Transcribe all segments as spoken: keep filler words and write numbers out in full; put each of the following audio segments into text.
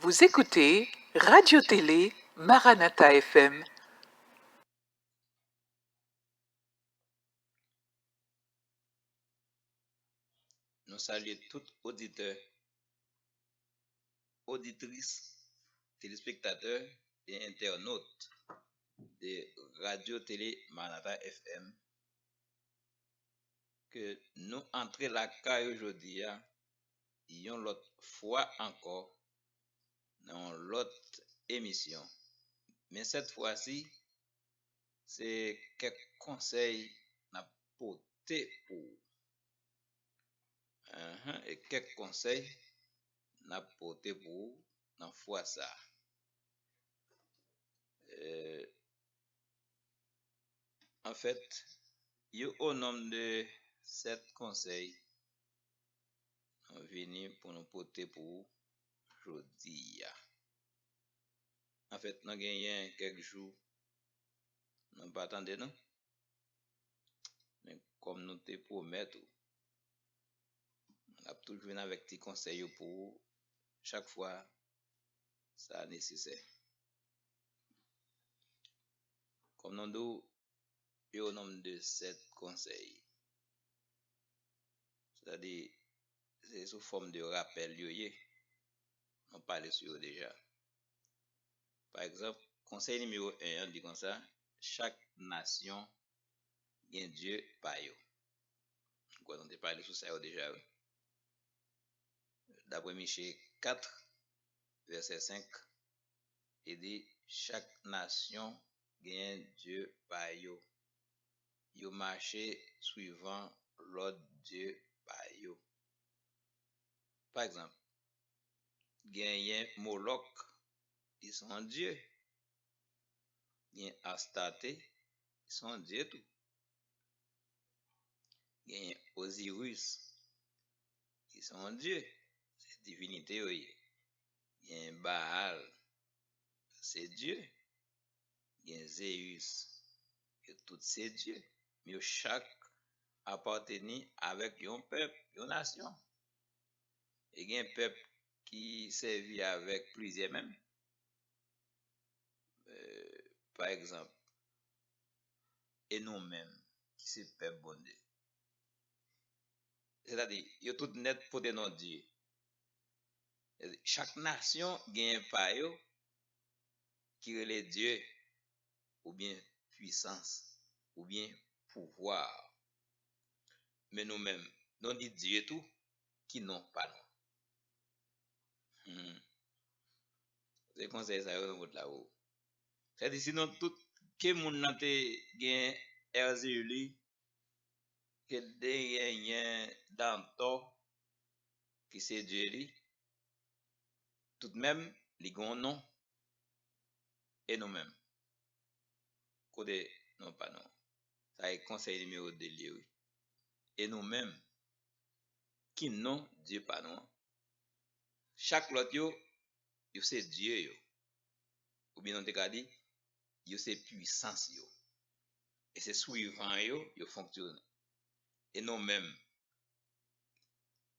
Vous écoutez Radio Télé Maranatha F M. Nou salye tout oditè, oditris, telespektatè e entènot de Radio Télé Maranatha F M. Ke nou antre lakay ou jodi a, yon lòt fwa ankò, nan yon lòt emisyon. Men sèt fwa si, se kèk konsèy n ap pote pou ou. Ahan, e kèk konsèy n ap pote pou ou nan fwa sa a. Eh, anfèt, yo o nonm de sèt konsèy nou vini pou nou pote pou ou jodi a. Anfèt, nou genyen kèk jou nou pa tande nou. Men kòm nou te pwomèt ou, n ap toujou vin avèk ti konsèy yo pou ou chak fwa sa nesesè. Kòm nou di w, yo o nonm de sèt konsèy. Sètadi, se sou fòm de rapèl yo ye. Nou pale sou yo deja. Pa egzanp, konsèy nimewo en an di konsa, chak nasyon gen dye pa yo. M kwè nou te pale sou sa yo deja, wi. Daprè Miche kat, vèsè senk, li di, chak nasyon genyen dye pa yo. Yo mache swivan lòd dye pa yo. Pa egzanp, genyen Molòk, li se yon dye. Gen Astarte, li se yon dye tou. Gen Oziris, li se yon dye. Se divinite yo ye. Gen Baal, se dye. Gen Zeyis, yo tout se dye. Men yo chak apateni avèk yon pèp, yon nasyon. E gen pèp ki sèvi avèk plizyè menm. Eh, pa egzanp, e nou menm, ki se pèp Bondye. Sètadi, yo tout nèt pote non Dye. Chak nasyon genyen pa yo ki rele Dye, oubyen pwisans, oubyen pouvwa. Men nou menm, nou di Dye tou, ki non pa nou? Hmm. Se konsèy sa yo nou pot la pou ou. Sètadi, si nou tout, ke moun nan te gen Èzili, ke te genyen Dantò, ki se Dye li, tout menm, li gen yon non. E nou menm? Kote non pa nou? Sa e konsèy nimewo de li ye, wi. E nou menm? Ki non Dye pa nou an? Chak lòt yo, yo se dye yo. Oubyen nou te ka di, yo se pwisans yo. E se swivan yo, yo fonksyone. E nou menm,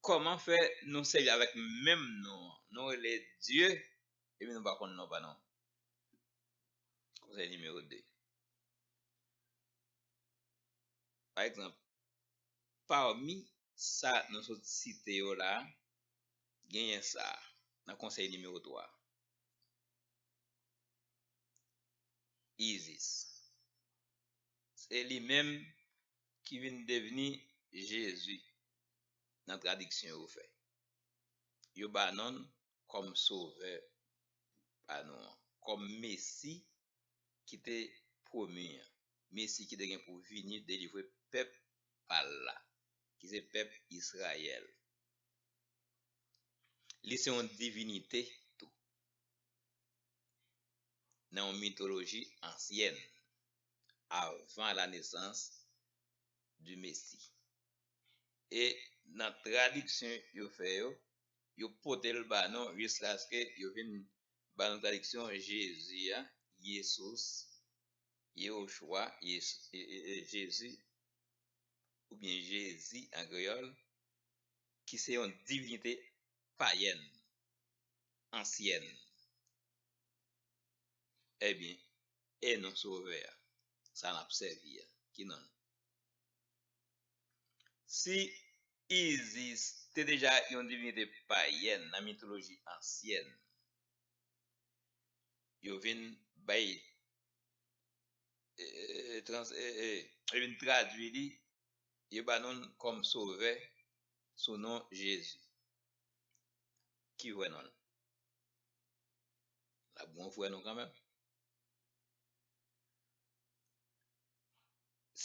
kòman fè nou sèvi avèk menm non an? Nou rele Dye, epi nou pa konn non pa nou. Konsèy nimewo de. Pa egzanp, pami sa nou sot site yo la, genyen sa a nan konsèy nimewo twa. Isis. Se li menm ki vin devni Jezi nan tradiksyon yo fè. Yo ba non l kòm Sovè pa nou an, kòm Mesi ki te pwomi an, Mesi ki te gen pou vini delivre pèp pa l la, ki se pèp Izrayèl. Li se yon divinite tou. Nan yon mitoloji ansyèn, avant la naissance du Messie. E nan tradiksyon yo fè yo, yo pote l ba nou jiskaske yo vin ba nou tradiksyon Jezi a, Yesus, Yehoshua, Yesu, e, e, e, Jezi, oubyen Jezi an kreyòl, ki se yon divinite payèn. ansyèn. Ebyen, e non Sovè a, sa n ap sèvi a, ki non l? Si Izis te deja yon divinite payèn nan mitoloji ansyèn, yo vin bay, e, e, trans-, e, e, yo vin tradui li, yo ba non l kòm Sovè sou non Jezi. Ki vrè non l? L ap gon vrè non kanmenm.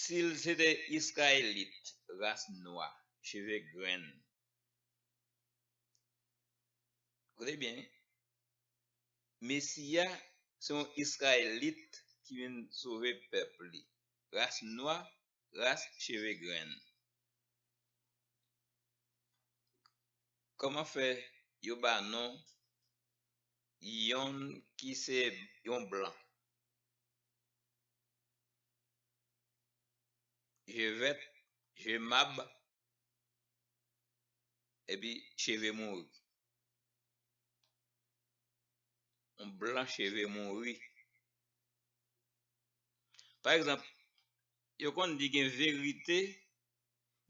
Si l se te Izrayelit, ras nwa, cheve grenn. Koute byen, Mesi a se yon Izrayelit ki vin sove pèp li. Ras nwa, ras cheve grenn. Kòman fè yo ba non yonn ki se yon blan? Je vèt, je mab, epi cheve mouri. Yon blan cheve mouri. Pa egzanp, yo konn di gen verite,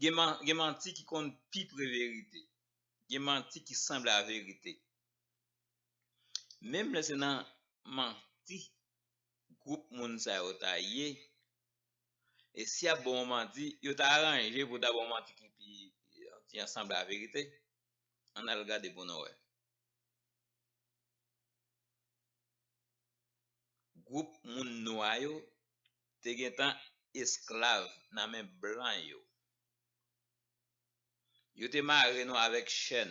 gen man-, gen manti ki konn pi pre verite. Gen manti ki sanble a verite. Menm lè se nan manti gwoup moun sa yo ta ye, e si y ap ba w manti, yo ta aranje pou ta ba w manti ki pi, ki sanble a verite. Ann al gade pou nou wè. Gwoup moun nwa yo te gentan esklav nan men blan yo. Yo te mare nou avèk chèn,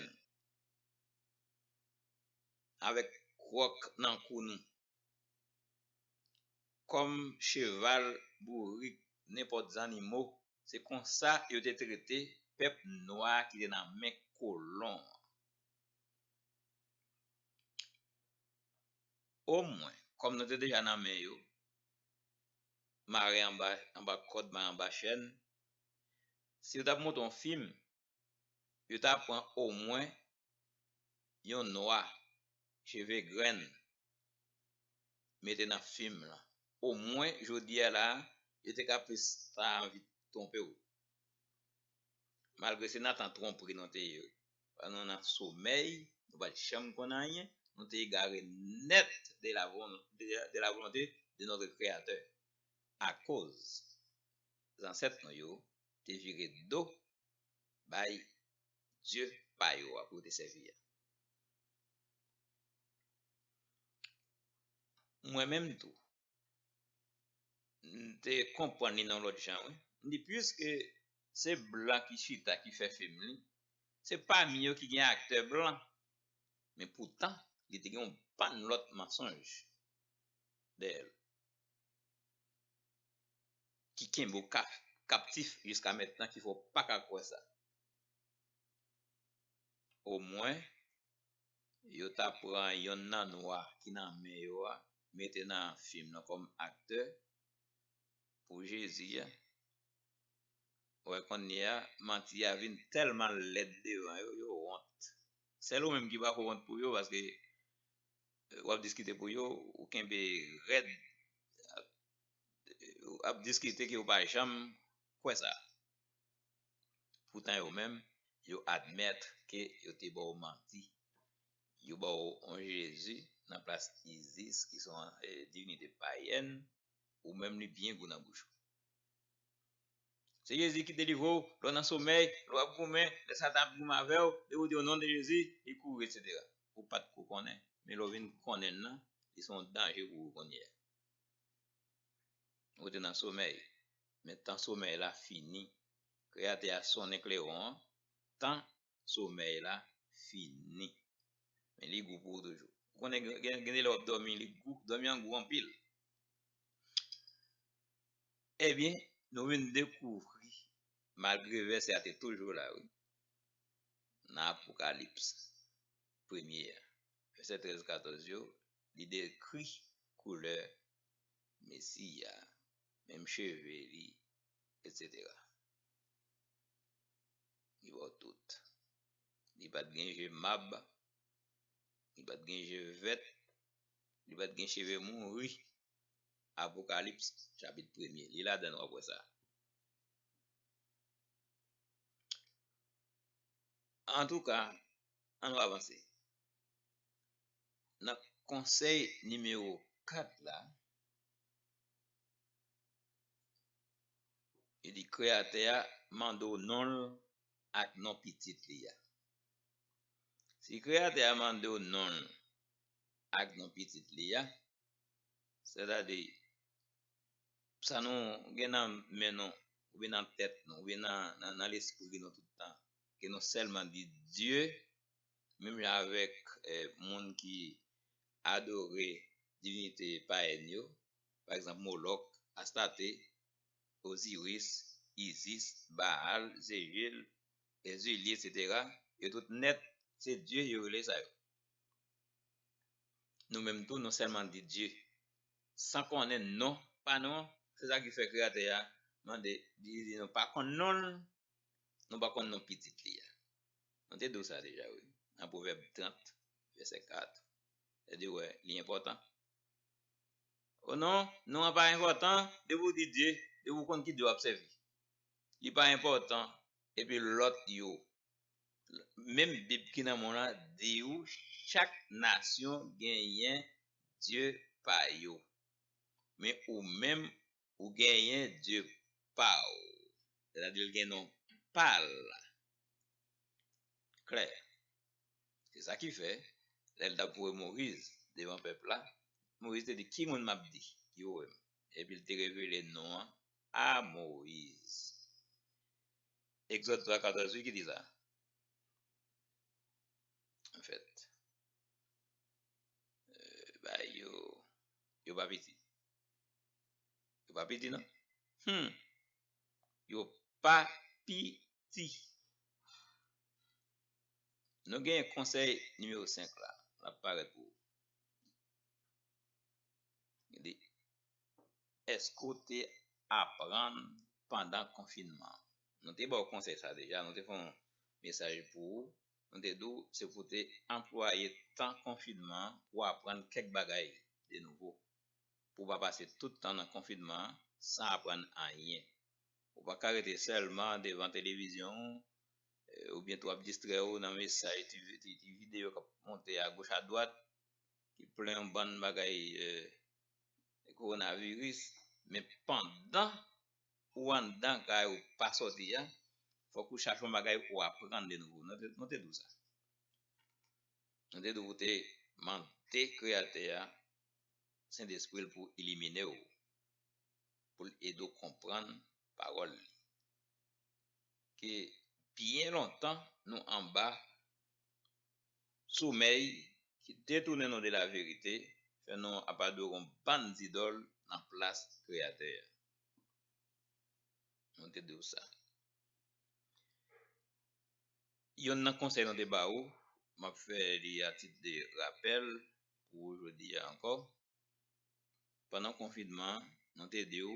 avèk kwòk nan kou nou, kòm cheval, bourik, nenpòt zannimo. Se konsa yo te trete pèp nwa ki te nan men kolon an. Omwen, kòm nou te deja nan men yo, mare anba, anba kòd, mare anba chèn, si yo t ap monte yon fim, yo ta pran omwen yon nwa, cheve grenn, mete nan fim lan. Omwen, jodi a la a, yo te ka plis ta anvi twonpe w. Malgre se nan tan twonpri nou te ye, wi. Paske nou nan somèy, nou pa t janm konn anyen, nou te egare nèt de la von-, de, de la volonté de notre Créateur. Akoz zansèt nou yo te vire do bay Dye pa yo a pou yo te sèvi a. Mwen menm tou, m te konprann li nan yon lòt jan, wi. M di, piske se blan ki chita, ki fè fim li, se pami yo ki gen aktè blan. Men poutan, li te gen yon bann lòt mansonj dèyè l, ki kenbe w ka-, kaptif jiska mentnan, ki fè w pa ka kwè sa. Omwen, yo ta pran yonn nan nwa ki nan men yo a, mete nan fim nan kòm aktè pou Jezi a. Ou wè, kounye a, manti a vin tèlman lèd devan yo, yo wont. Sèl ou menm ki pa ko wont pou yo, paske, eh, w ap diskite pou yo, ou kenbe rèd, w ap diskite ke w pa janm kwè sa. Poutan yo menm, yo admèt ke yo te ba w manti. Yo ba w yon Jezi nan plas Izis, ki se yon, eh, divinite payèn, ou menm li byen gou nan bouch ou. Se Jezi ki delivre w, lè w nan somèy, lè w ap goumen, lè Satan ap goumen avè w, depi w di, "O non de Jezi," li kouri, etsetera. Ou pa t ko konnen, men lè w vin konnen l nan, li se yon danje pou ou kounye a. Ou te nan somèy, men tan somèy la fini. Kreyatè a sonnen klewon an, tan somèy la fini. Men li gou pou ou toujou. Ou konnen gen, gen, gen de lè w ap dòmi, li gou, dòmi an gou anpil. Ebyen, nou vin dekouvri, malgre vèsè a te toujou la, wi, nan Apokalips premye a, vèsè trèz, katòz yo, li dekri koulè Mesi a, menm cheve li, etsetera. Li ba w tout. Li pa t gen je mab, Li pa t gen je vèt, li pa t gen cheve mouri. Apokalips, chapit premye. Li ladan l, w ap wè sa. Antouka, ann nou avanse. Nan konsèy nimewo kat la, li di Kreyatè a mande w non l ak non pitit li a. Si Kreyatè a mande w non l ak non pitit li a, sètadi, sa nou gen nan men nou, oubyen nan tèt nou, oubyen nan, nan, nan lespri nou tout tan, ke nou sèlman di Dye, menm jan avèk, eh, moun ki adore divinite payèn yo, pa egzanp, Molòk, Astate, Oziris, Izis, Baal, Zeyil, Ezili, etsetera, yo tout nèt, se dye yo rele sa yo. Nou menm tou, nou sèlman di Dye. San konnen non pa nou an, se sa ki fè Kreyatè a mande, di, di nou pa konn non l, nou pa konn non pitit li a. Nou te di w sa deja, wi. Nan Pwovèb trant, vèsè kat. Sa di, wè, li enpòtan. O non, non an pa enpòtan, depi w di Dye, depi w konn ki Dye w ap sèvi. Li pa enpòtan, epi lòt yo. Menm Bib ki nan men w lan di w, chak nasyon genyen dye pa yo. Men ou menm, ou genyen Dye pa w. Sètadi l gen non pa l. Klè. Se sa ki fè, lè l t ap voye Moyiz devan pèp la, Moyiz te di, "Ki moun m ap di ki voye m?" Epi l te revele non an a Moyiz. Egzòd twa katòz, wi, ki di sa. Anfèt, eh, bay yo, yo pa piti. Yo pa piti, non. Hmm. Yo pa piti. Nou gen konsèy nimewo senk la. L ap parèt pou ou. Li di, èske w te aprann pandan konfinman an? Nou te ba w konsèy sa deja, nou te fè yon mesaj pou ou. Nou te di w se pou w te anplwaye tan konfinman an pou w aprann kèk bagay de nouvo. Pou w pa pase tout tan nan konfinman an san aprann anyen. Ou pa ka rete sèlman devan televizyon w, eh, oubyen tou ap distrè w nan mesaj, ti, ti, ti videyo k ap monte agoch adwat, ki plen yon bann bagay, eh, kowonaviris, men pandan ou anndan kay ou pa sòti a, fòk ou chache yon bagay ou aprann de nouvo. Nou te, nou te di w sa. Nou te di w pou te mande Kreyatè a, Sentespri l pou ilimine w, pou l ede w konprann pawòl li. Ke byen lontan nou anba somèy ki detounen nou de laverite, fè nou ap adore yon bann zidòl nan plas Kreyatè a. Nou te di w sa. Yonn nan konsèy nou te ba ou, m ap fè li a tit de rapèl pou ou jodi a ankò. Pandan konfinman an, nou te di w,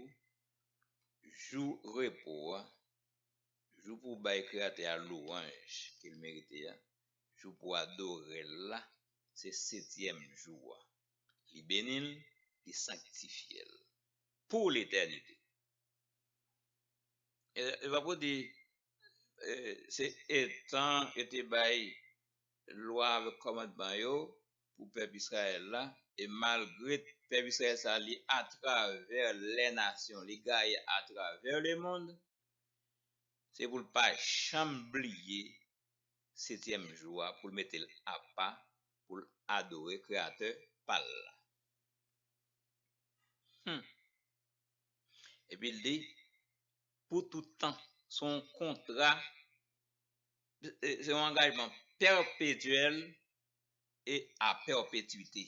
jou repo a, jou pou w bay Kreyatè a lwanj ke l merite a, jou pou w adore l la, se setyèm jou a. Li beni l, li sanktifye l pou letènite. E, e pa pou di, e, se etan yo te bay lwa avèk kòmandman yo pou pèp Izrayèl la, e malgre pèp Izrayèl sa, li atravè lè nasyon, li gaye atravè lemonn, se pou l pa janm bliye setyèm jou a, pou l mete l apa, pou l adore Kreyatè pa l la. Hmm. Epi l di, pou tout tan, se yon kontra, se yon angajman pèpetyèl e a pèpetwite.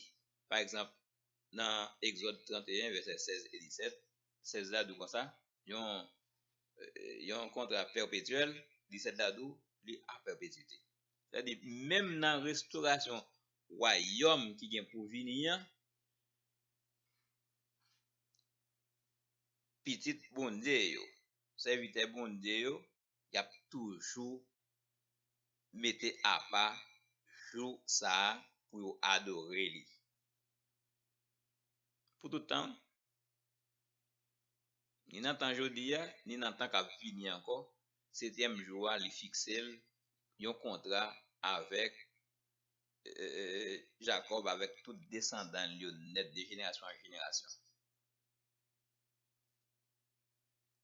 Pa egzanp, nan Egzòd trannteyen, vèsè sèz e disèt, sèz la di w konsa, yon, eh, yon kontra pèpetyèl, disèt la di w, li a pèpetwite. Sètadi, menm nan restorasyon wayòm ki gen pou vini an, pitit Bondye yo, sèvitè Bondye yo, y ap toujou mete apa jou sa a pou yo adore li. Pou tout tan, ni nan tan jodi a, ni nan tan k ap vini ankò, setyèm jou a, li fikse l yon kontra avèk, e, Jakòb, avèk tout desandan l yo nèt, de jenerasyon an jenerasyon.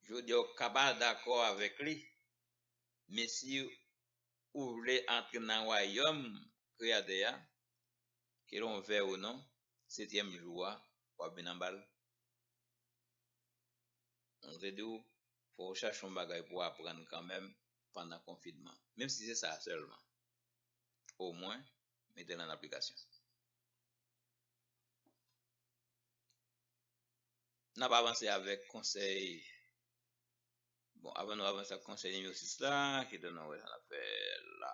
Jodi a, ou ka pa dakò avèk li, men si ou vle antre nan wayòm Kreyatè a, ke l on vè ou non, setyèm jou a, w ap vin anba l. Mwen te di w, fò w chache yon bagay pou w aprann kanmenm pandan konfinman, menm si se sa sèlman. Omwen, mete l an aplikasyon. N ap avanse avèk konsèy. Bon, avan nou avanse ak konsèy nimewo sis la, kite nou wè sa n ap fè la.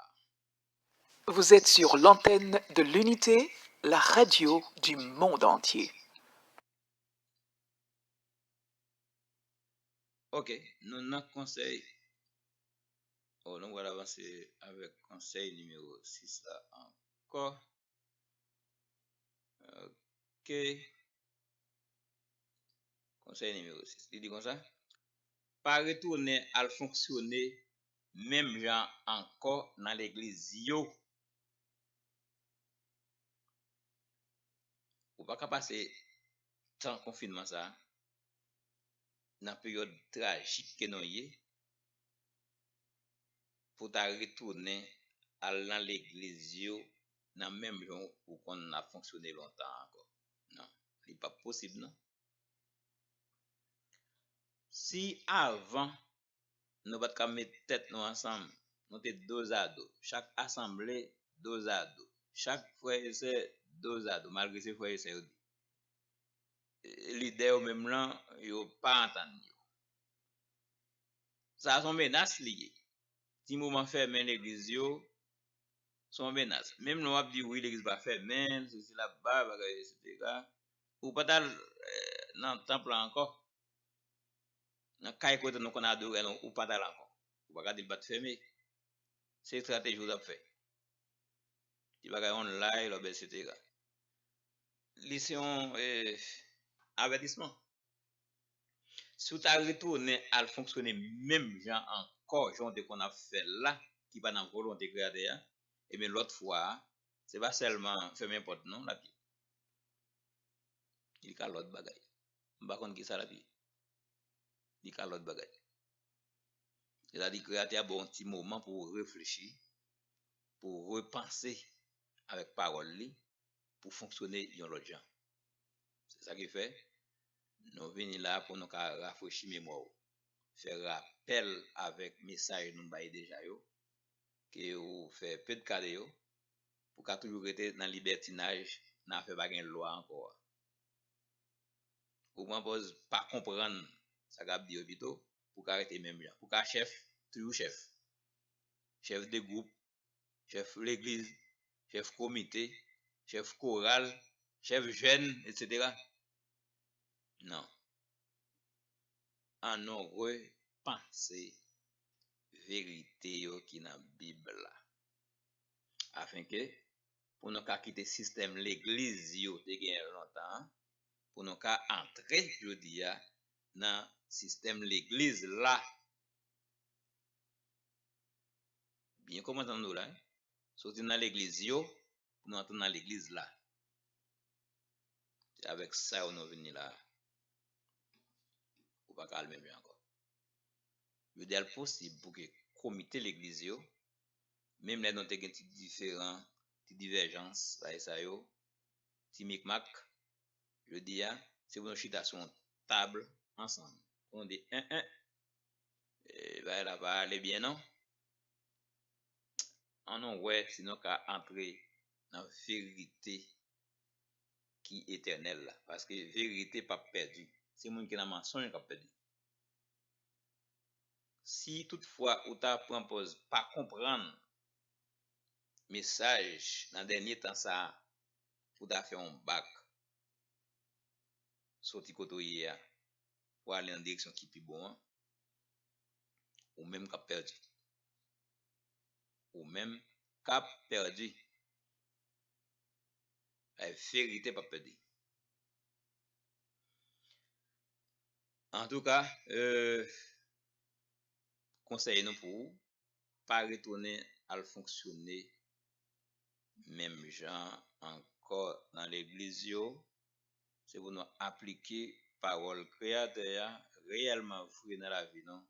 Vous êtes sur l'antenne de l'Unité, la radio du monde entier. Ok, nou nan konsèy. Oh, nou pral avanse avèk konsèy nimewo sis la ankò. Ok. Konsèy nimewo sis. Li di konsa, pa retounen al fonksyone menm jan ankò nan legliz yo. Ou pa ka pase tan konfinman sa a, nan peryòd trajik ke nou ye, pou ta retounen al nan legliz yo nan menm jan ou konn ap fonksyone lontan ankò. Non, li p ap posib non. Si avan nou pa t ka met tèt nou ansanm, nou te dozado, chak asanble dozado, chak frè e sè dozado, malgre se frè e sè yo di. Lidè yo menm lan, yo pa antann yo. Sa a se yon menas li ye. Ti moman fèmen legliz yo, se yon menas. Menm lè w ap di wi, legliz pa fèmen, sesi la pa, bagay, etsetera. Ou pa t al, eh, nan tanp la ankò. Nan kay kote nou konn adore a, ou pa t al ankò. Ou pa ka di l pa t fèmen. Se estrateji w t ap fè. Ti bagay online, lòb, etsetera. Li se yon, eh, avètisman. Si w ta retounen al fonksyone menm jan ankò, jan w te konn ap fè l la, ki pa nan volonte Kreyatè a, ebyen lòt fwa a, se pa sèlman fèmen pòt non l ap ye. Li ka lòt bagay. M pa konn kisa l ap ye. Li ka lòt bagay. Sètadi Kreyatè a ba w yon ti moman pou w reflechi, pou w repanse avèk pawòl li, pou fonksyone yon lòt jan. Se sa ki fè, nou vini la pou nou ka rafrechi memwa w, fè rapèl avèk mesaj nou bay deja yo, ke ou fè pe de ka de yo, pou ka toujou rete nan libètinaj, nan afè pa gen lwa ankò a. Ou pran pòz pa konprann sa k ap di yo pito, pou ka rete menm jan. Pou ka chèf, toujou chèf. Chèf de gwoup, chèf legliz, chèf komite, chèf koral, chèf jèn, etsetera. Non. Ann nou repanse verite yo ki nan Bib la. Afenke pou nou ka kite sistèm legliz yo te genyen lontan an, pou nou ka antre jodi a nan sistèm legliz la. Byen kòmanse nan nou la, wi. Soti nan legliz yo, pou nou antre nan legliz la. Se avèk sa yo nou vini la. Ou pa ka al menm jan ankò. Yo di al posib pou ke komite legliz yo, menm lè nou te gen ti diferan, ti divèjans, bagay sa yo, ti mikmak, jodi a, se pou nou chita sou yon tab ansanm. Pou nou di, en, en, e, bagay la pa ale byen non. Ann nou wè si nou ka antre nan verite ki etènèl la. Paske verite p ap pèdi. Se moun ki nan mansonj k ap pèdi. Si toutfwa ou ta pran pòz pa konprann mesaj nan dènye tan sa a, pou ta fè yon bak, soti kote w ye a, pou ale nan direksyon ki pi bon an, ou menm k ap pèdi. Ou menm k ap pèdi. Ay, verite p ap pèdi. Antouka, euh, konsèy nou pou ou, pa retounen al fonksyone menm jan ankò nan legliz yo. Se pou nou aplike pawòl Kreyatè a reyèlman vre nan lavi nou,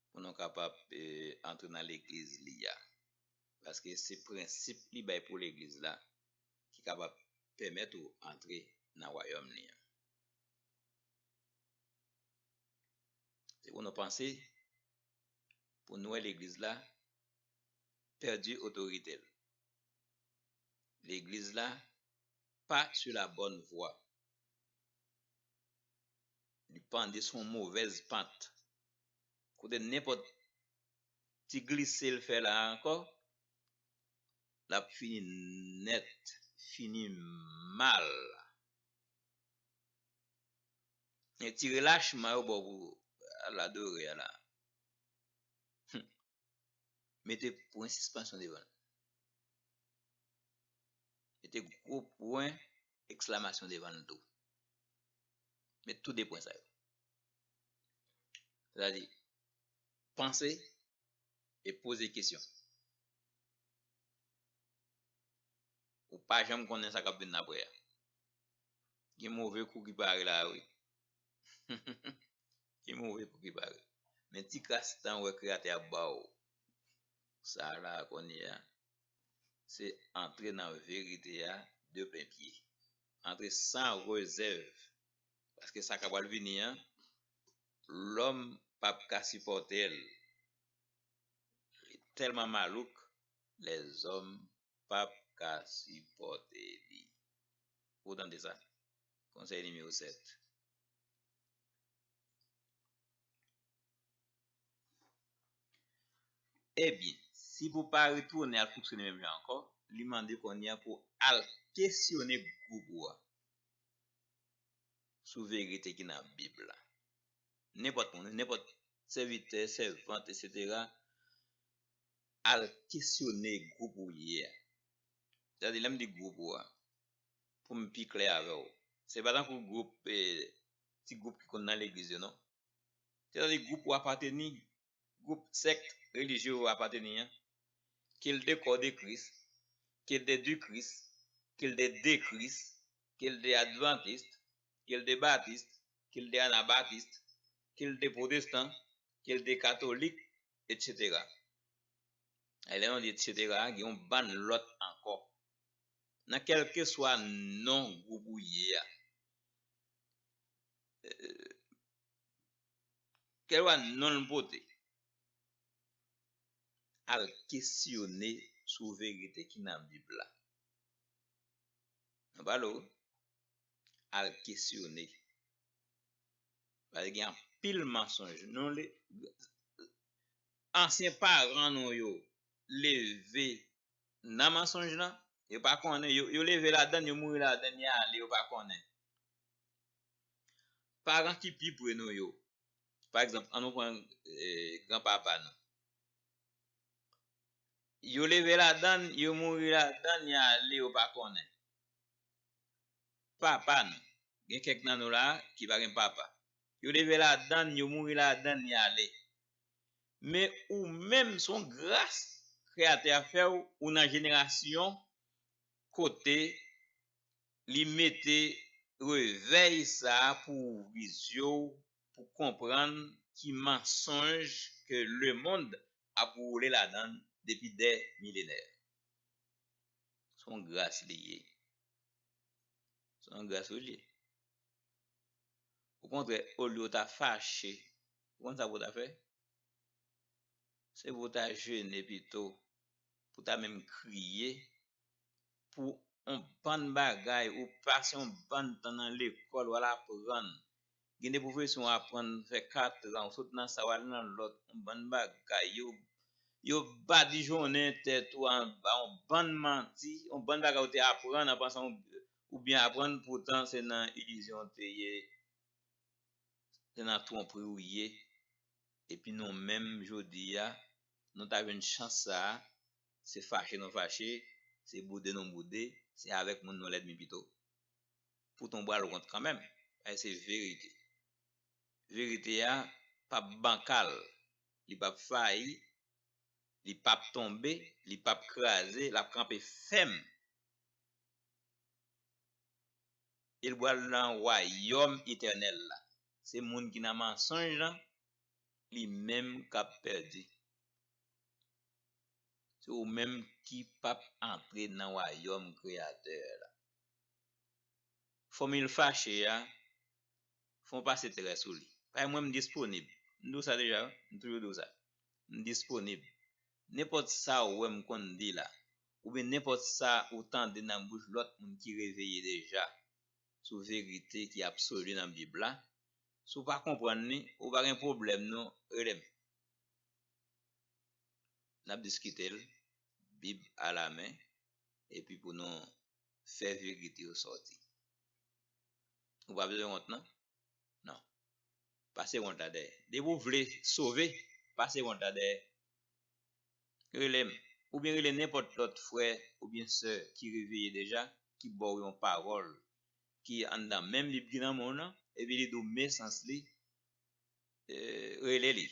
pou nou kapab, eh, antre nan legliz li a. Paske se prensip li bay pou legliz la ki kapab pèmèt ou antre nan wayòm li an. Se pou nou panse, pou nou wè legliz la pèdi otorite l. Legliz la pa sur la bonne voie. Li pande sou yon movèz pant. Kote nenpòt ti glise l fè la ankò, l ap fini nèt, fini mal. E ti relachman yo ba w pou al adore a la. Hum. Mete pwen sispansyon devan l. Mete gwo pwen eksklamasyon devan l tou. Met tou de pwen sa yo. Sètadi, panse e poze kesyon. Ou pa janm konnen sa k ap vin apre a. Gen move kou ki pare la, wi. Gen move kou ki pare. Men ti kras tan ou wè Kreyatè a ba w sa la kounye a, se antre nan verite a de plen pye. Antre san rezèv. Paske sa k ap pral vini an, lòm p ap ka sipòte l. Li tèlman malouk, lèzòm p ap ka sipòte li. Ou tande sa? Konsèy nimewo sèt. Ebyen, si pou pa retounen al fonksyone menm jan ankò, li mande kounye a pou al kesyone gwoup ou a sou verite ki nan Bib la. Nenpòt moun, nenpòt sèvitè, sèvant, etsetera, al kesyone gwoup ou ye a. Sètadi, lè m di gwoup ou a, pou m pi klè avè w, se pa tankou gwoup, eh, ti gwoup ki konn nan legliz yo, non. Sètadi, gwoup ou apateni, gwoup, sèk relijye ou apateni an, ke l de kò de Kris, ke l de di Kris, ke l de de Kris, ke l de advantis, ke l de batis, ke l de anabatis, ke l de pwotestan, ke l de katolik, etsetera. E lè nou di etsetera, gen yon bann lòt ankò. Nan kèlkeswa non gwoup ou ye a, eh, kèlkeswa non l pote, al kesyone sou verite ki nan Bib la. Nou pale w, al kesyone. Paske gen anpil mansonj. Nou le, ansyen paran nou yo leve nan mansonj lan, yo pa konnen, yo, yo leve ladann, yo mouri ladann, y ale, yo pa konnen. Paran ki pi pre nou yo, pa egzanp, ann nou pran, eh, granpapa nou. Yo leve ladann, yo mouri ladann, y ale, yo pa konnen. Papa nou. Gen kèk nan nou la ki pa gen papa. Yo leve ladann, yo mouri ladann, y ale. Men ou menm, se yon gras Kreyatè a fè w, ou nan jenerasyon kote li mete revèy sa a pou ouvri zye w, pou konprann ki mansonj ke lemonn ap woule ladann depi dè milenè. Se yon gras li ye. Se yon gras wi li ye. Okontrè, olye w ta fache, ou konn sa pou w ta fè? Se pou w ta jene pito, pou w ta menm kriye pou yon bann bagay, ou pase yon bann tan nan lekòl, w al aprann. Gen de pwofesyon w aprann fè katran, ou sot nan sa, w al nan lòt, yon bann bagay. Yo, yo badijonnen tèt ou anba yon bann manti, yon bann bagay ou te aprann an pansan ou, ou byen aprann, poutan se nan ilizyon w te ye. Se nan twonpri ou ye. Epi nou menm jodi a, nou ta jwenn chans sa a, se fache nou fache, se boude nou boude, se avèk moun nou lènmi pito. Poutan w pral wont kanmenm. Paske se verite. Verite a p ap bankal, li p ap fayi, li p ap tonbe, li p ap kraze, l ap kanpe fèm. E l pral nan wayòm etènèl la. Se moun ki nan mansonj lan, li menm k ap pèdi. Se ou menm ki p ap antre nan wayòm Kreyatè a la. Fòmil fache a, fè w pase trè sou li. Paske mwen, m disponib. M di w sa deja, wi. M toujou di w sa. M disponib. Nenpòt sa ou wè m konn di la, oubyen nenpòt sa ou tande nan bouch lòt moun ki reveye deja sou verite ki absoli nan Bib la, si w pa konprann li, ou pa gen pwoblèm non, rele m. N ap diskite l, Bib alamen, epi pou nou fè verite yo sòti. Ou pa bezwen wont non. Non. Pase wont la dèyè. Depi w vle sove, pase wont la dèyè. Rele m. Oubyen rele nenpòt lòt frè oubyen sè ki reveye deja, ki ba w yon pawòl ki anndan menm Bib ki nan men w nan, epi li di w men sans li, eh, rele li.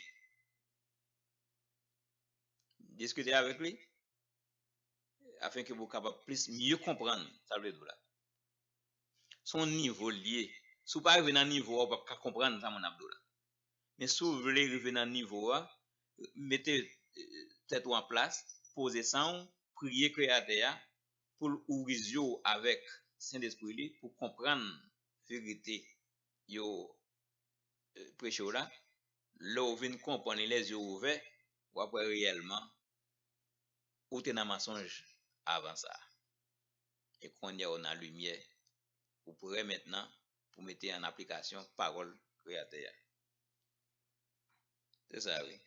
Diskite avèk li, afenke pou w kapab plis mye konprann sa l vle di w la. Se yon nivo l ye. Si w pa rive nan nivo a, ou p ap ka konprann sa moun ap di w la. Men si w vle rive nan nivo a, mete, eh, tèt ou an plas, poze san w, priye Kreyatè a pou l ouvri zye w avèk Sentespri li pou w konprann verite yo, eh, preche w la. Lè w vin konprann li, lèzye w ouvè, w ap wè reyèlman ou te nan mansonj avan sa. E kounye a w nan limyè, ou prè mentnan pou mete an aplikasyon pawòl Kreyatè a. Se sa, wi.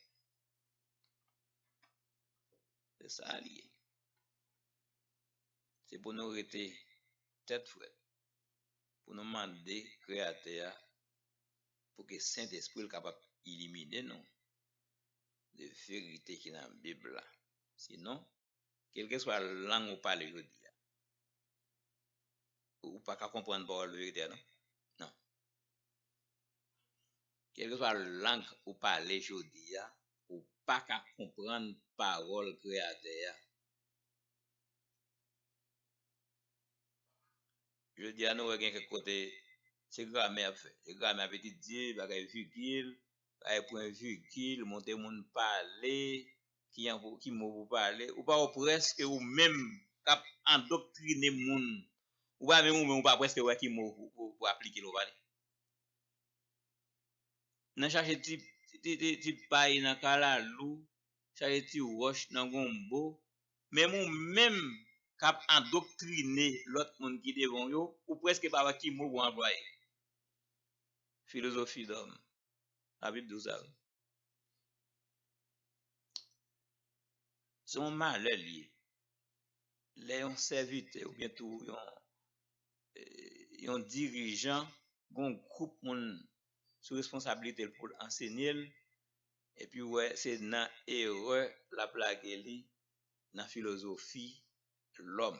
Se sa li ye. Se pou nou rete tèt frèt, pou nou mande Kreyatè a pou ke Sentespri l kapab ilimine nou de verite ki nan Bib la. Sinon, kèlkeswa lang ou pale jodi a, ou pa ka konprann pawòl verite a, non? Non. Kèlkeswa lang ou pale jodi a, ou pa ka konprann pawòl Kreyatè a. Jodi a, nou wè gen kèk kote, se gramè y ap fè. Se gramè y ap etidye, bagay vigil, bagay pwen vigil, montre moun pale, ki an pou, ki mo pou pale. Ou pa wè prèske ou menm k ap andoktrine moun. Ou pa menm ou menm, ou pa prèske wè ki mo pou, pou, pou aplike lè w pale. Nan chache ti, ti, ti, ti pay nan kalalou, chache ti wòch nan gonbo, menm ou menm k ap andoktrine lòt moun ki devan w yo, ou prèske pa wè ki mo pou anplwaye. Filozofi dòm. Labib di w sa, wi. Se yon malè l ye. Lè yon sèvitè oubyen tou yon, eh, yon dirijan, gon gwoup moun sou responsablite l pou l ansenye l, epi w wè se nan erè l ap lage li nan filozofi lòm.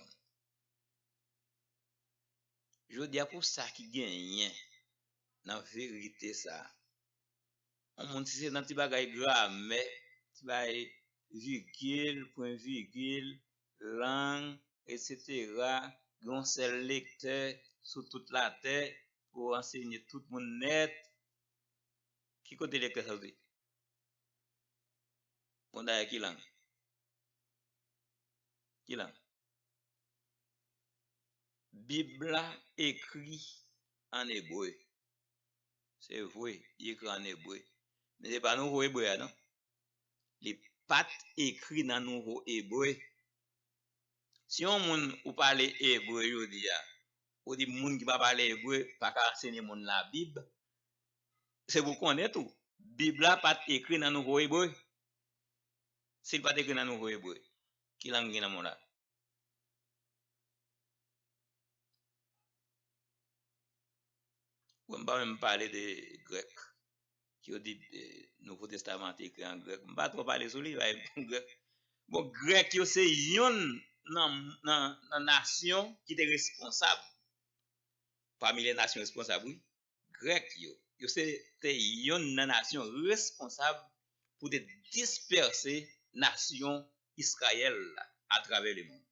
Jodi a, pou sa ki genyen nan verite sa a, yon moun, si se nan ti bagay gramè, ti bagay vigil, pwen vigil, lang, etsetera, gen yon sèl lektè sou tout latè pou ansenye tout moun nèt, ki kote lektè sa soti? Bon, dayè, ki lang? Ki lang? Bib la ekri ann ebre. Se vre, li ekri ann ebre. Men se pa nouvo ebre a, non. Li pa t ekri nan nouvo ebre. Si yon moun ou pale ebre jodi a, ou di moun ki pa pale ebre pa ka ansenye moun Labib, se pou konnen tou, Bib la pa t ekri nan nouvo ebre. Si l pa t ekri nan nouvo ebre, ki lang gen nan mond la? Wè, m pa menm pale de grèk. Yo di, eh, Nouvo Testaman te ekri an grèk. M pa twò pale sou li, bay grèk. Bon, grèk yo se yonn nan, nan, nan nasyon ki te responsab, pami lè nasyon responsab, wi, Grèk yo. Yo se te yonn nan nasyon responsab pou te dispèse nasyon Izrayèl la atravè lemonn.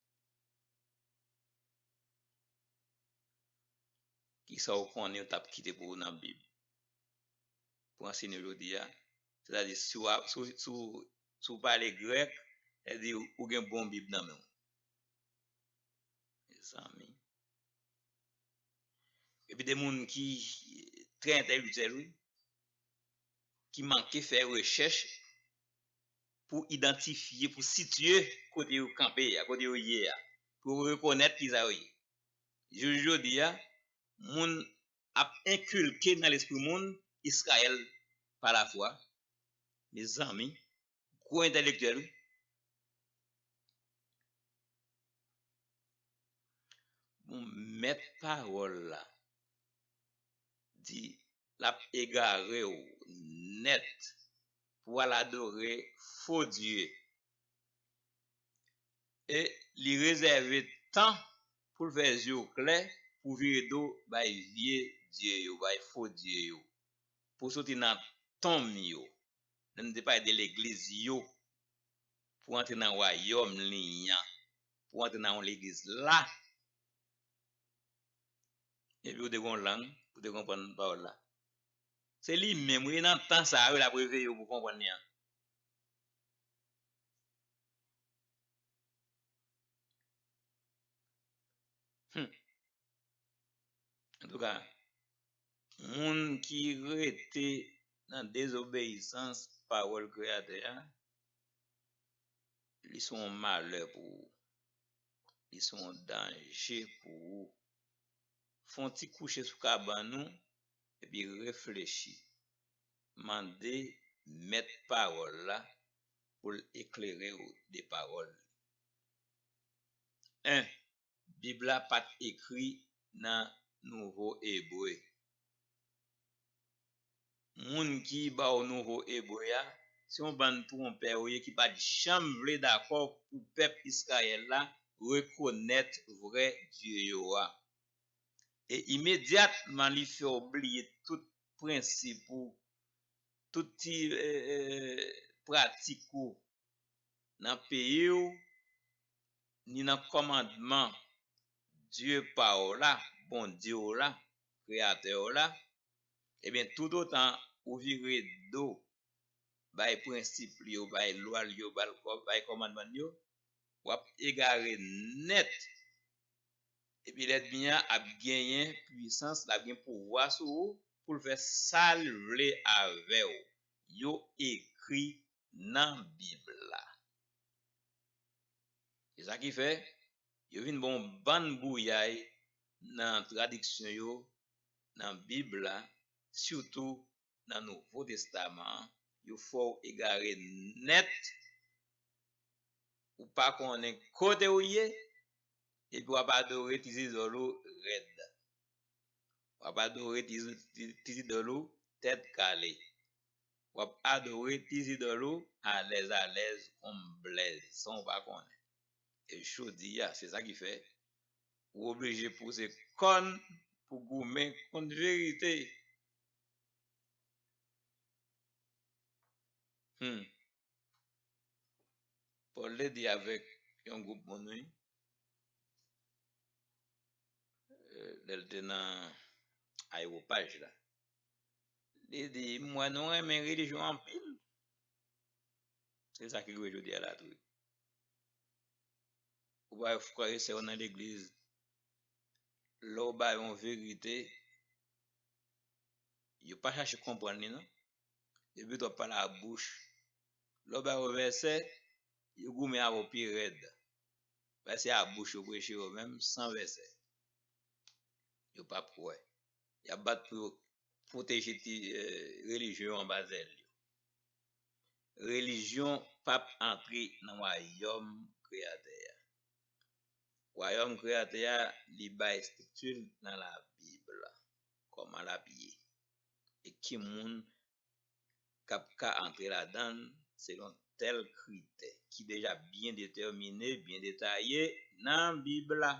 Kisa w konnen yo t ap kite pou ou nan Bib? Pou anseye nou jodi a, sètadi si w ap, si w, si w, si w pale grèk, sètadi ou gen bon Bib nan men w. Mezanmi. Epi de moun ki trè entèlektyèl, wi, ki manke fè rechèch pou idantifye, pou sitiye kote yo kanpe a, kote yo ye a, pou yo rekonèt kisa yo ye. Jounen jodi a, moun ap enkilke nan lespri moun Izrayèl pa lafwa. Mezanmi, gwo entèlektyèl, wi. Bon, mèt pawòl la di l ap egare w nèt pou w al adore fo dye. E li rezève tan pou l fè zye w klè, pou w vire do bay vye dye yo, bay fo dye yo, pou w soti nan tonm yo. Lè n te pale de legliz yo, pou w antre nan wayòm li an, pou w antre nan yon legliz la, epi w te gen yon lang pou w te konprann pawòl la. Se li menm, wi, e nan tan sa a, wi, l ap reveye w pou w konprann li an. Hmm. Antouka, moun ki rete nan dezobeyisans pawòl Kreyatè a, li se yon malè pou ou. Li se yon danje pou ou. Fè yon ti kouche sou kabann ou, epi reflechi. Mande mèt pawòl la pou l eklere w de pawòl li. En, Bib la pa t ekri nan nouvo ebre. Moun ki ba w nouvo ebre a, se yon bann twonpè yo ye ki pa t janm vle dakò pou pèp Izrayèl la rekonèt vrè Dye yo a. E imedyatman li fè w bliye tout prensip ou, tout ti, e, e, pratik ou nan peyi w, ni nan kòmandman Dye pa w la, Bondye w la, Kreyatè w la, ebyen, toutotan ou vire do bay prensip li yo, bay lwa li yo, bay kò-, bay kòmandman li yo, w ap egare nèt. Epi lènmi an ap genyen pwisans, l ap gen pouvwa sou ou pou l fè sa l vle avè w. Yo ekri nan Bib la. Se sa ki fè, yo vin ba w yon bann bouyay nan tradiksyon yo, nan Bib la, sitou nan Nouvo Testaman an, yo fè w egare nèt, ou pa konnen kote w ye, epi w ap adore ti zidòl ou rèd. W ap adore ti, ti, ti zidòl ou tèt kale. W ap adore ti zidòl ou alèz alèz, konn blèz, san w pa konnen. E jodi a, se sa ki fè ou oblije pouse kòn pou goumen kont verite. Hmm. Pòl te di avèk yon gwoup moun, wi. Eh, lè l te nan Ayewopaj la. Li di, "M wè nou renmen relijyon anpil." Se sa ki rive jodi a la tou. Ou pa wè frè e sè yo nan legliz, lè w ba yo yon verite, yo pa chache konprann li non. Yo pito ap pale a bouch. Lè w ba yo vèsè, yo goumen avè w pi rèd. Paske a bouch yo preche yo menm, san vèsè. Yo p ap kwè. Y ap bat pou yo pwoteje ti, eh, relijyon yo anba zèl yo. Relijyon p ap antre nan wayòm Kreyatè a. Wayòm Kreyatè a, li bay estrikti l nan Labib la, kòman l ap ye, e ki moun k ap ka antre ladan l selon tèl kritè. ki deja byen detèmine, byen detaye nan Bib la.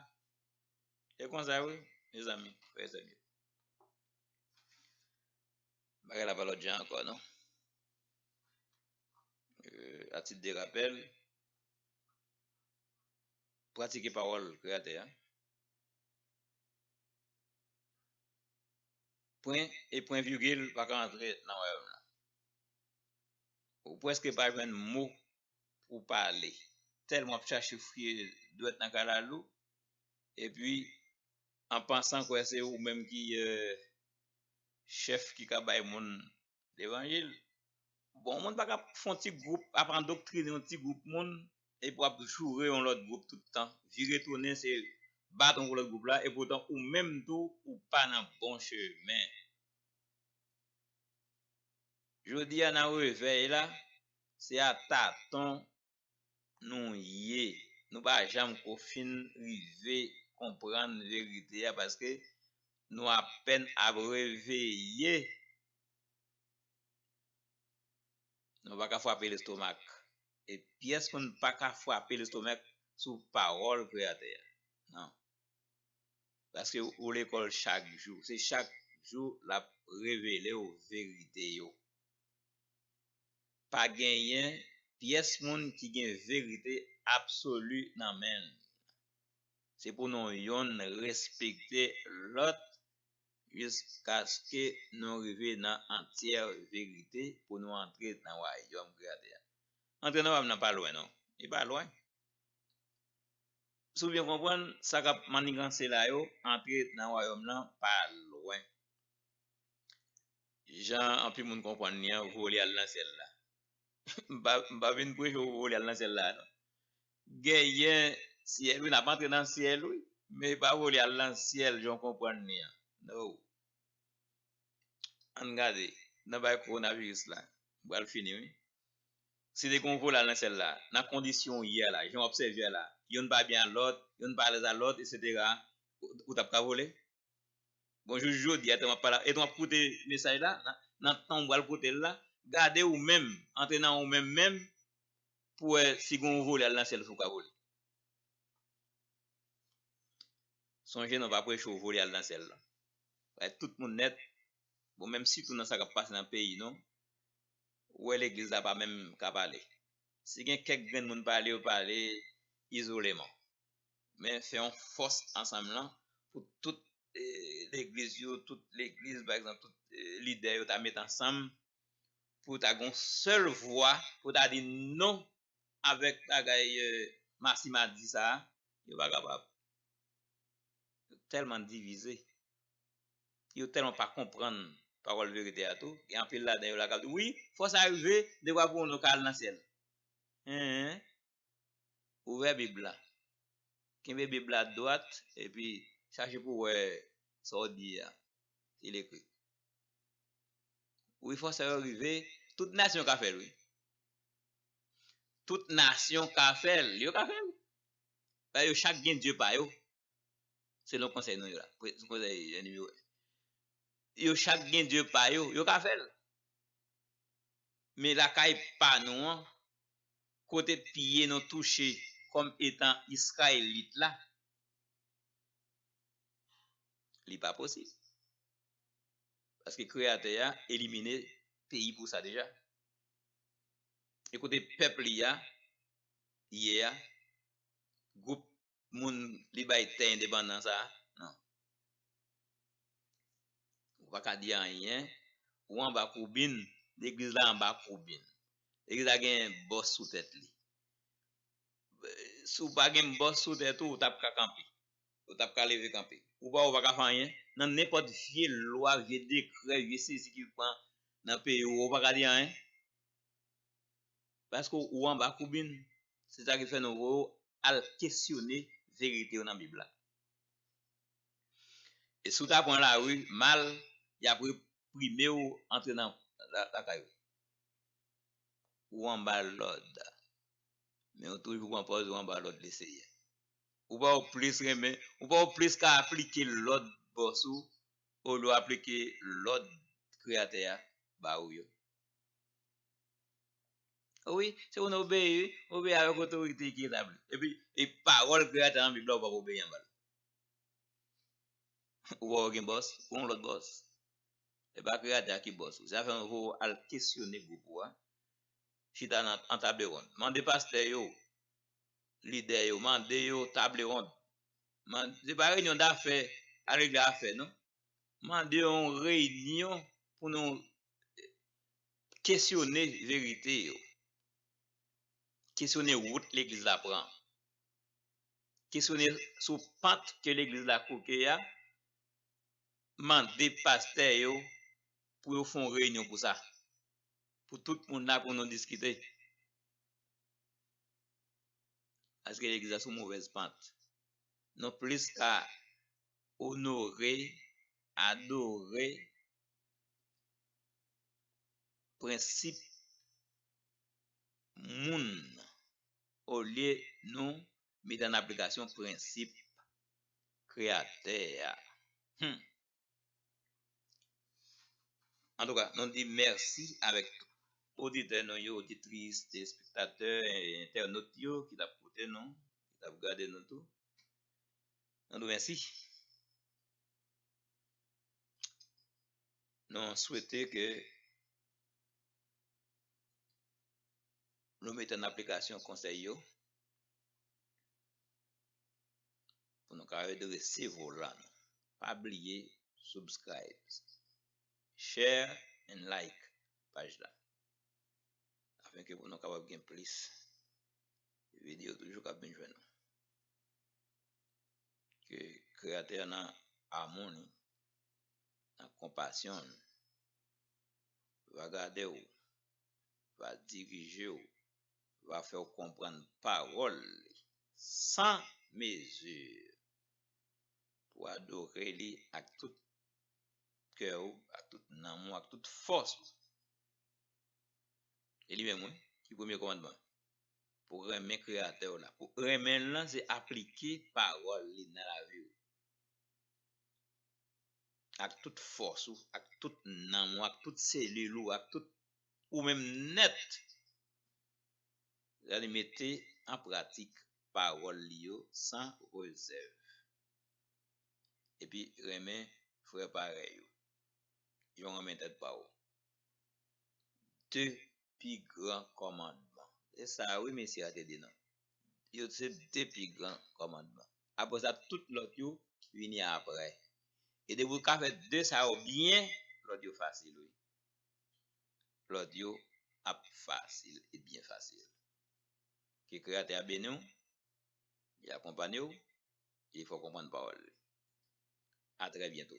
E konsa wi, mezanmi, frè e sè m yo. Bagay la pa lòt jan ankò, non. Euh, à titre de rappel, pratike pawòl Kreyatè a. Pwen e pwen vigil pa ka antre nan wayòm lan. Ou prèske pa jwenn mo pou pale. Tèlman w ap chache fouye dwèt nan kalalou, epi an pansan kwè se ou menm ki, euh, chèf ki ka bay moun levanjil. Bon, yon moun pa ka fè yon ti gwoup, ap andoktrine yon ti gwoup moun, epi w ap joure yon lòt gwoup tout tan. Vire tounen, se bat yon lòt gwoup la, epoutan ou menm tou, ou pa nan bon chemen. Jodi a, nan revèy la, se a taton nou ye. Nou pa janm ko fin rive konprann verite a, paske nou apèn ap reveye. Nou pa ka frape lestomak. E pyès moun pa ka frape lestomak sou pawòl Kreyatè a. Non. Paske ou lekòl chak jou. Se chak jou l ap revele w verite yo. Pa genyen pyès moun ki gen verite absoli nan men l. Se pou nou yonn respekte lòt jiskaske nou rive nan antyè verite pou nou antre nan wayòm Kreyatè a. Antre nan wayòm nan pa lwen, non. Li pa lwen. Si w byen konprann, sa k ap maniganse la yo, antre nan wayòm lan pa lwen. Jan anpil moun konprann li an, vole al nan syèl la. M pa, m pa vin preche w vole al nan syèl la, non. Genyen syèl, wi, n ap antre nan syèl, wi. Men e pa vole al nan syèl, jan w konprann li an. No. Ann gade, nan bay kowonaviris la, m pral fini, wi. Si te gen yon vole al nan syèl la, nan kondisyon w ye a la, jan w ap sèvi a la, yonn pa byen a lòt, yonn pa alèz a lòt, etsetera, ou, ou t ap ka vole? Bon, jou jodi a, etan w ap pale, etan w ap koute mesaj la, nan, nan tan w pral koute l la, gade ou menm, antre nan ou menm menm, pou wè si gen yon vole al nan syèl si w ka vole. Sonje, nou pa preche w vole al nan syèl la. Bay tout moun nèt, bon, menm sitou nan sa k ap pase nan peyi nou, ou wè legliz la pa menm ka pale. Si gen kèk grenn moun pale, yo pale izoleman. Men fè yon fòs ansanm lan pou tout, eh, legliz yo, tout legliz, pa egzanp, tout, eh, lidè yo ta met ansanm pou ta gen yon sèl vwa, pou ta di non avèk bagay, eh, masimadi sa a, yo pa kapab. Yo tèlman divize. Yo tèlman pa konprann pawòl verite a tou. Gen anpil ladan yo la k ap di, wi, fò sa rive, devwa pou nou ka al nan syèl. Hen, ouvè Bib la. Kenbe Bib la dwat, epi chache pou wè sa w di a. Sa l ekri. Wi, fò sa yo rive, tout nasyon ka fè l, wi. Tout nasyon ka fè l, yo ka fè l. Yo chak gen dye pa yo. Selon konsèy nou yo la. Konsèy enmi yo. Yo chak gen dye pa yo, yo ka fè l. Men lakay pa nou an, kote pye nou touche kòm etan Izrayelit la, li pa posib. Paske Kreyatè a elimine peyi pou sa deja. E kote pèp li a ye a, gwoup moun li bay tè endepandans sa a, non. Ou pa ka di anyen, ou anba koubin, legliz la anba koubin. Legliz la gen bòs sou tèt li. Si w pa gen bòs sou tèt ou, ou t ap ka kanpe. Ou t ap ka leve kanpe. Ou pa, ou pa ka fè anyen. Nan nenpòt vye lwa, vye dekrè, vye sezi ki pran nan peyi w, ou pa ka di anyen. Paske ou anba koubin. Se sa ki fè nou voye w al kesyone verite yo nan Bib la. E si w ta pran lari mal, y ap reprime w antre nan la-, lakay ou. Ou anba lòd. Men ou toujou pran pòz ou anba lòd Leseyè. Ou pa w plis renmen, ou pa w plis ka aplike lòd bòs ou, olye w aplike lòd Kreyatè a ba ou yo. Wi, se pou nou obeyi, wi. Obeyi avèk otorite ki etabli. Epi, e pawòl Kreyatè an Bib la, ou p ap obeyi anba l. Ou pa gen bòs, ou yon lòt bòs. E pa Kreyatè a ki bòs ou. Se sa fè nou voye w al kesyone gwoup ou a. Chita nan, an table ronde. Mande pastè yo, lidè yo, mande yo table ronde. Man-, se pa reyinyon dafè, a regle afè, non. Mande yon reyinyon pou nou kesyone verite yo. Kesyone wout legliz la pran. Kesyone sou pant ke legliz la koke a. Mande pastè yo pou yo fè yon reyinyon pou sa. Pou tout moun la, pou nou diskite. Paske legliz la sou movèz pant. Nou plis ka onore, adore prensip moun olye nou mete an aplikasyon prensip Kreyatè a. Hmm. Antouka, nou di mèsi avèk tout oditè nou yo, oditris, telespektatè, entènot yo ki t ap koute nou, ki t ap gade nou tou. Nou di mèsi. Nou swete ke nou mete an aplikasyon konsèy yo pou nou ka redrese volan nou. Pa bliye subscribe, share and like paj la. Afenke pou nou kapab gen plis videyo toujou k ap vin jwenn nou. Ke Kreyatè a nan amou li, nan konpasyon l, va gade w, va dirije w, va fè w konprann pawòl li san mezi, pou adore li ak tout kè w, ak tout nanm ou, ak tout fòs ou. E li menm, wi, ki premye kòmandman? Pou renmen Kreyatè w la. Pou renmen l lan, se aplike pawòl li nan lavi w. Ak tout fòs ou, ak tout nanm ou, ak tout selil ou, ak tout ou menm nèt. Sa di mete an pratik pawòl li yo san rezèv. Epi renmen frè parèy ou. Jan w renmen tèt pa w. De pi gran kòmandman. Se sa wi mesye a te di nou. Yo se de pi gran kòmandman. Apre sa, tout lòt yo vini apre. E depi w ka fè de sa yo byen, lòt yo fasil wi. Lòt yo ap fasil e byen fasil. Ke Kreyatè a beni w, li akonpanye w, e li fè w konprann pawòl li. A trè byento.